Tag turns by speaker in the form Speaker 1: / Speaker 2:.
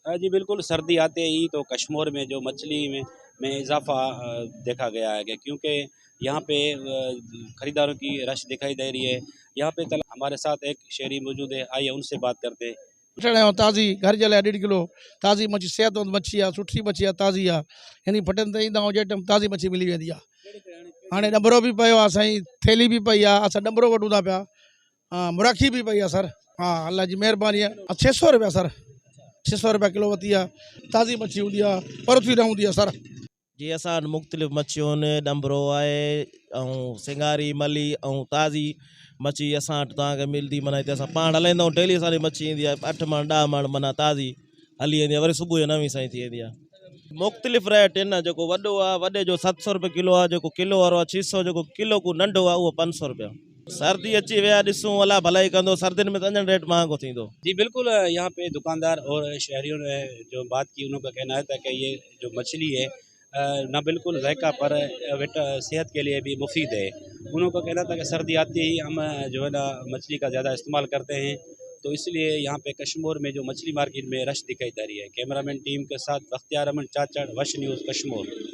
Speaker 1: जी बिल्कुल, सर्दी आते ही तो कश्मोर में जो मछली में इजाफा देखा गया है, क्योंकि यहाँ पे ख़रीदारों की रश दिखाई दे रही है। यहाँ पे तल हमारे साथ एक शहरी मौजूद है, आइए उनसे बात करते हैं।
Speaker 2: वठण आहियूं ताज़ी घर जे लाइ 1.5 किलो ताज़ी मच्छी, सिहतमंद मच्छी आहे, सुठी मच्छी आहे, ताज़ी आहे। हिन फटनि ते ईंदा आहियूं, जंहिं टाइम ताज़ी मच्छी मिली वेंदी आहे। हाणे ॾंबरो बि पियो आहे साईं, थैली बि पई आहे, असां ॾंबरो वठूं था पिया, हा मुराखी बि पई आहे सर। हा अलाह जी महिरबानी आहे। 600 रुपया सर, 600 रुपया किलो वरिती आहे। ताज़ी मच्छी हूंदी आहे, परुथी न हूंदी आहे सर।
Speaker 3: जी असां वटि मुख़्तलिफ़ मच्छियूं आहिनि, ॾंबरो आहे ऐं सिंगारी मली ऐं ताज़ी मच्छी असां वटि तव्हांखे मिलंदी। माना हिते असां पाण हलाईंदा आहियूं, डेली असांजी मच्छी ईंदी आहे, 8 मण 10 मण माना ताज़ी हली वेंदी आहे, वरी सुबुह जो 9 सां थी वेंदी आहे। मुख़्तलिफ़ रेट आहिनि, जेको वॾो आहे वॾे जो 700 रुपये किलो आहे, जेको किलो वारो आहे 600, जेको किलो को नंढो आहे उहो 500 रुपया। सर्दी अची वई आहे, ॾिसूं अलाह भलाई कंदो, सर्दियुनि में त अञा रेट महांगो थींदो।
Speaker 1: जी बिल्कुल, यहाँ पे दुकानदार और शहरियों ने जो बात की, उनका कहना था कि ये जो मछली है ना बिल्कुल जायका पर सेहत के लिए भी मुफीद है। उनका कहना था कि सर्दी आती ही हम जो है ना मछली का ज़्यादा इस्तेमाल करते हैं, तो इसलिए यहाँ पे कश्मोर में जो मछली मार्केट में रश दिखाई दे रही है। कैमरामैन टीम के साथ बख्तियार अमन चाचड़, वश न्यूज़, कश्मोर।